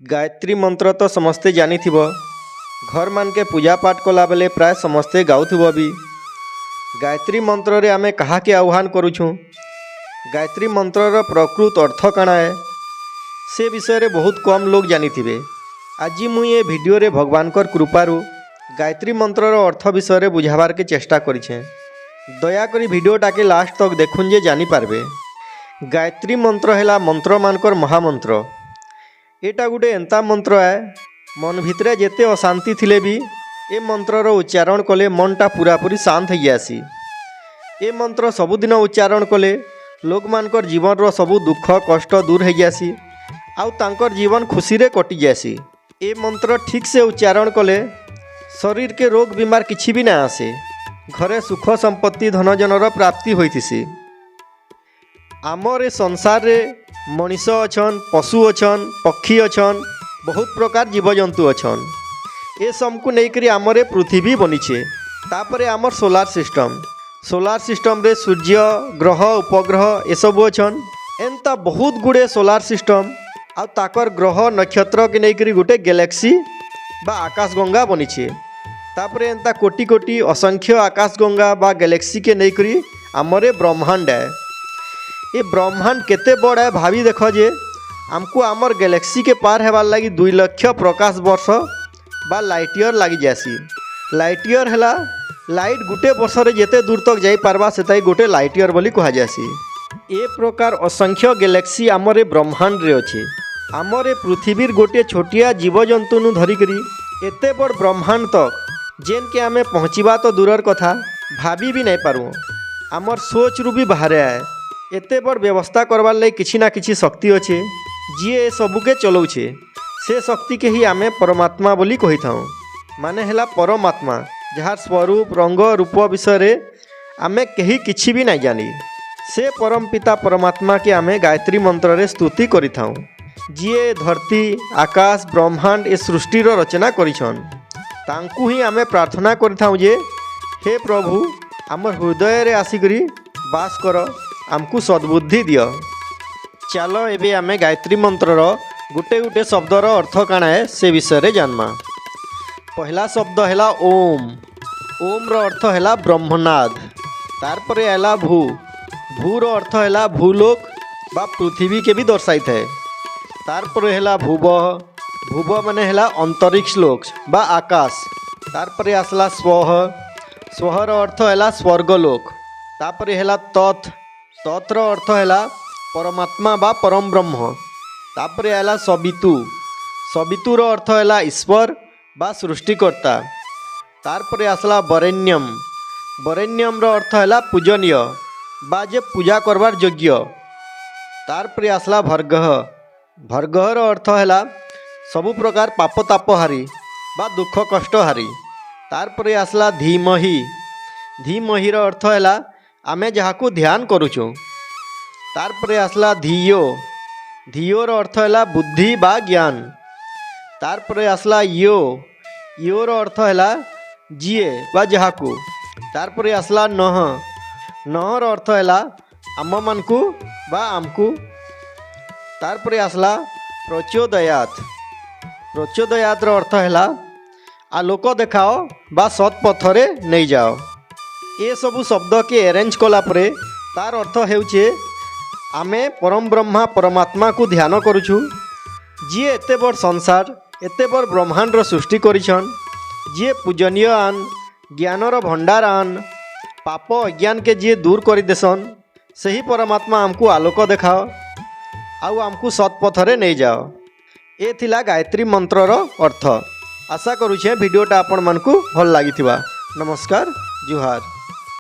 ଗାୟତ୍ରୀ ମନ୍ତ୍ର ତ ସମସ୍ତେ ଜାଣିଥିବ। ଘରମାନକେ ପୂଜା ପାଠ କଲାବେଲେ ପ୍ରାୟ ସମସ୍ତେ ଗାଉଥିବ ବି। ଗାୟତ୍ରୀ ମନ୍ତ୍ରରେ ଆମେ କାହାକେ ଆହ୍ୱାନ କରୁଛୁଁ, ଗାୟତ୍ରୀ ମନ୍ତ୍ରର ପ୍ରକୃତ ଅର୍ଥ କାଣା ଏ, ସେ ବିଷୟରେ ବହୁତ କମ୍ ଲୋକ ଜାଣିଥିବେ। ଆଜି ମୁଇଁ ଏ ଭିଡ଼ିଓରେ ଭଗବାନଙ୍କର କୃପାରୁ ଗାୟତ୍ରୀ ମନ୍ତ୍ରର ଅର୍ଥ ବିଷୟରେ ବୁଝାବାରକେ ଚେଷ୍ଟା କରିଛେଁ। ଦୟାକରି ଭିଡ଼ିଓଟାକେ ଲାଷ୍ଟ ତକ୍ ଦେଖୁନ୍ ଯେ ଜାଣିପାରବେ। ଗାୟତ୍ରୀ ମନ୍ତ୍ର ହେଲା ମନ୍ତ୍ରମାନଙ୍କର ମହାମନ୍ତ୍ର। ଏଇଟା ଗୋଟେ ଏନ୍ତା ମନ୍ତ୍ର ଏ, ମନ ଭିତରେ ଯେତେ ଅଶାନ୍ତି ଥିଲେ ବି ଏ ମନ୍ତ୍ରର ଉଚ୍ଚାରଣ କଲେ ମନଟା ପୁରାପୁରି ଶାନ୍ତ ହେଇଯାଏସି। ଏ ମନ୍ତ୍ର ସବୁଦିନ ଉଚ୍ଚାରଣ କଲେ ଲୋକମାନଙ୍କର ଜୀବନର ସବୁ ଦୁଃଖ କଷ୍ଟ ଦୂର ହେଇଯାଏସି ଆଉ ତାଙ୍କର ଜୀବନ ଖୁସିରେ କଟିଯାଏସି। ଏ ମନ୍ତ୍ର ଠିକ୍ ସେ ଉଚ୍ଚାରଣ କଲେ ଶରୀରକେ ରୋଗ ବିମାର କିଛି ବି ନା ଆସେ। ଘରେ ସୁଖ, ସମ୍ପତ୍ତି, ଧନଜନର ପ୍ରାପ୍ତି ହୋଇଥିସି। ଆମର ଏ ସଂସାରରେ ମଣିଷ ଅଛନ୍, ପଶୁ ଅଛନ୍, ପକ୍ଷୀ ଅଛନ୍, ବହୁତ ପ୍ରକାର ଜୀବଜନ୍ତୁ ଅଛନ୍। ଏ ସବୁକୁ ନେଇକରି ଆମର ଏ ପୃଥିବୀ ବନିଛେ। ତାପରେ ଆମର ସୋଲାର ସିଷ୍ଟମ୍। ସୋଲାର ସିଷ୍ଟମ୍ରେ ସୂର୍ଯ୍ୟ, ଗ୍ରହ, ଉପଗ୍ରହ ଏସବୁ ଅଛନ୍। ଏନ୍ତା ବହୁତ ଗୁଡ଼ିଏ ସୋଲାର ସିଷ୍ଟମ୍ ଆଉ ତାକର ଗ୍ରହ ନକ୍ଷତ୍ରକେ ନେଇକରି ଗୋଟେ ଗ୍ୟାଲେକ୍ସି ବା ଆକାଶଗଙ୍ଗା ବନିଛେ। ତାପରେ ଏନ୍ତା କୋଟି କୋଟି ଅସଂଖ୍ୟ ଆକାଶଗଙ୍ଗା ବା ଗ୍ୟାଲେକ୍ସିକେ ନେଇକରି ଆମର ଏ ବ୍ରହ୍ମାଣ୍ଡ ଏ। ଏ ବ୍ରହ୍ମାଣ୍ଡ କେତେ ବଡ଼ ଏ, ଭାବି ଦେଖ ଯେ ଆମକୁ ଆମର ଗ୍ୟାଲେକ୍ସିକେ ପାର ହେବାର୍ ଲାଗି 2 ଲକ୍ଷ ପ୍ରକାଶ ବର୍ଷ ବା ଲାଇଟ୍ ଇୟର୍ ଲାଗିଯାଏସି। ଲାଇଟ୍ ଇୟର୍ ହେଲା ଲାଇଟ୍ ଗୁଟେ ବର୍ଷରେ ଯେତେ ଦୂର ତକ୍ ଯାଇପାରବା, ସେଟାକି ଗୋଟେ ଲାଇଟ୍ ଇୟର୍ ବୋଲି କୁହାଯାଏସି। ଏ ପ୍ରକାର ଅସଂଖ୍ୟ ଗ୍ୟାଲେକ୍ସି ଆମର ଏ ବ୍ରହ୍ମାଣ୍ଡରେ ଅଛେ। ଆମର ଏ ପୃଥିବୀର ଗୋଟିଏ ଛୋଟିଆ ଜୀବଜନ୍ତୁନୁ ଧରିକରି ଏତେ ବଡ଼ ବ୍ରହ୍ମାଣ୍ଡ ତକ୍, ଯେନ୍କେ ଆମେ ପହଞ୍ଚିବା ତ ଦୂରର କଥା, ଭାବି ବି ନାଇଁ ପାରୁ। ଆମର ସୋଚରୁ ବି ବାହାରେ ଆଏ। ଏତେ ବଡ଼ ବ୍ୟବସ୍ଥା କରବାର୍ ଲାଗି କିଛି ନା କିଛି ଶକ୍ତି ଅଛେ, ଯିଏ ଏ ସବୁକେ ଚଲଉଛେ। ସେ ଶକ୍ତିକେ ହିଁ ଆମେ ପରମାତ୍ମା ବୋଲି କହିଥାଉଁ। ମାନେ ହେଲା ପରମାତ୍ମା, ଯାହାର ସ୍ୱରୂପ, ରଙ୍ଗ, ରୂପ ବିଷୟରେ ଆମେ କେହି କିଛି ବି ନାଇଁ ଜାନି। ସେ ପରମ ପିତା ପରମାତ୍ମାକେ ଆମେ ଗାୟତ୍ରୀ ମନ୍ତ୍ରରେ ସ୍ତୁତି କରିଥାଉଁ, ଯିଏ ଧରତୀ, ଆକାଶ, ବ୍ରହ୍ମାଣ୍ଡ ଏ ସୃଷ୍ଟିର ରଚନା କରିଛନ୍। ତାଙ୍କୁ ହିଁ ଆମେ ପ୍ରାର୍ଥନା କରିଥାଉଁ ଯେ ହେ ପ୍ରଭୁ, ଆମର ହୃଦୟରେ ଆସିକରି ବାସ କର, ଆମକୁ ସଦ୍ବୁଦ୍ଧି ଦିଅ। ଚାଲ, ଏବେ ଆମେ ଗାୟତ୍ରୀ ମନ୍ତ୍ରର ଗୋଟେ ଗୋଟେ ଶବ୍ଦର ଅର୍ଥ କାଣା ଏ, ସେ ବିଷୟରେ ଜାନମା। ପହଲା ଶବ୍ଦ ହେଲା ଓମ୍। ଓମ୍ର ଅର୍ଥ ହେଲା ବ୍ରହ୍ମନାଦ। ତାରପରେ ହେଲା ଭୂ। ଭୂର ଅର୍ଥ ହେଲା ଭୂଲୋକ ବା ପୃଥିବୀକେ ବି ଦର୍ଶାଇଥାଏ। ତାରପରେ ହେଲା ଭୁବ। ଭୁବ ମାନେ ହେଲା ଅନ୍ତରିକ୍ଷ ଲୋକ ବା ଆକାଶ। ତାରପରେ ଆସିଲା ସ୍ୱହ। ସ୍ୱହର ଅର୍ଥ ହେଲା ସ୍ୱର୍ଗଲୋକ। ତାପରେ ହେଲା ତତ୍। ତତ୍ର ଅର୍ଥ ହେଲା ପରମାତ୍ମା ବା ପରମ ବ୍ରହ୍ମ। ତାପରେ ହେଲା ସବିତୁ। ସବିତୁର ଅର୍ଥ ହେଲା ଈଶ୍ୱର ବା ସୃଷ୍ଟିକର୍ତ୍ତା। ତାରପରେ ଆସିଲା ବରେଣ୍ୟମ। ବରେଣ୍ୟମର ଅର୍ଥ ହେଲା ପୂଜନୀୟ ବା ଯେ ପୂଜା କରବାର ଯୋଗ୍ୟ। ତାରପରେ ଆସିଲା ଭର୍ଗହ। ଭର୍ଗହର ଅର୍ଥ ହେଲା ସବୁ ପ୍ରକାର ପାପ ତାପହାରୀ ବା ଦୁଃଖ କଷ୍ଟହାରୀ। ତାରପରେ ଆସିଲା ଧୀମହି। ଧୀମହିର ଅର୍ଥ ହେଲା ଆମେ ଯାହାକୁ ଧ୍ୟାନ କରୁଛୁ। ତାରପରେ ଆସିଲା ଧିୟୋ। ଧିୟୋର ଅର୍ଥ ହେଲା ବୁଦ୍ଧି ବା ଜ୍ଞାନ। ତାରପରେ ଆସିଲା ୟୋ। ୟୋର ଅର୍ଥ ହେଲା ଯିଏ ବା ଯାହାକୁ। ତାରପରେ ଆସିଲା ନହ। ନହର ଅର୍ଥ ହେଲା ଆମମାନଙ୍କୁ ବା ଆମକୁ। ତାରପରେ ଆସିଲା ପ୍ରଚୋଦୟାତ। ପ୍ରଚୋଦୟାତର ଅର୍ଥ ହେଲା ଆଲୋକ ଦେଖାଅ ବା ସତ୍ ପଥରେ ନେଇଯାଅ। ଏସବୁ ଶବ୍ଦକେ ଆରେଞ୍ଜ କଲା ପରେ ତାର ଅର୍ଥ ହେଉଛେ, ଆମେ ପରମ ବ୍ରହ୍ମା ପରମାତ୍ମାକୁ ଧ୍ୟାନ କରୁଛୁ, ଯିଏ ଏତେ ବଡ଼ ସଂସାର, ଏତେ ବଡ଼ ବ୍ରହ୍ମାଣ୍ଡର ସୃଷ୍ଟି କରିଛନ୍, ଯିଏ ପୂଜନୀୟ ଆନ୍, ଜ୍ଞାନର ଭଣ୍ଡାର ଆନ୍, ପାପ ଅଜ୍ଞାନକେ ଯିଏ ଦୂର କରିଦେସନ୍, ସେହି ପରମାତ୍ମା ଆମକୁ ଆଲୋକ ଦେଖାଅ ଆଉ ଆମକୁ ସତ୍ ପଥରେ ନେଇଯାଅ। ଏ ଥିଲା ଗାୟତ୍ରୀ ମନ୍ତ୍ରର ଅର୍ଥ। ଆଶା କରୁଛେ ଭିଡ଼ିଓଟା ଆପଣମାନଙ୍କୁ ଭଲ ଲାଗିଥିବା। ନମସ୍କାର, ଜୁହାର।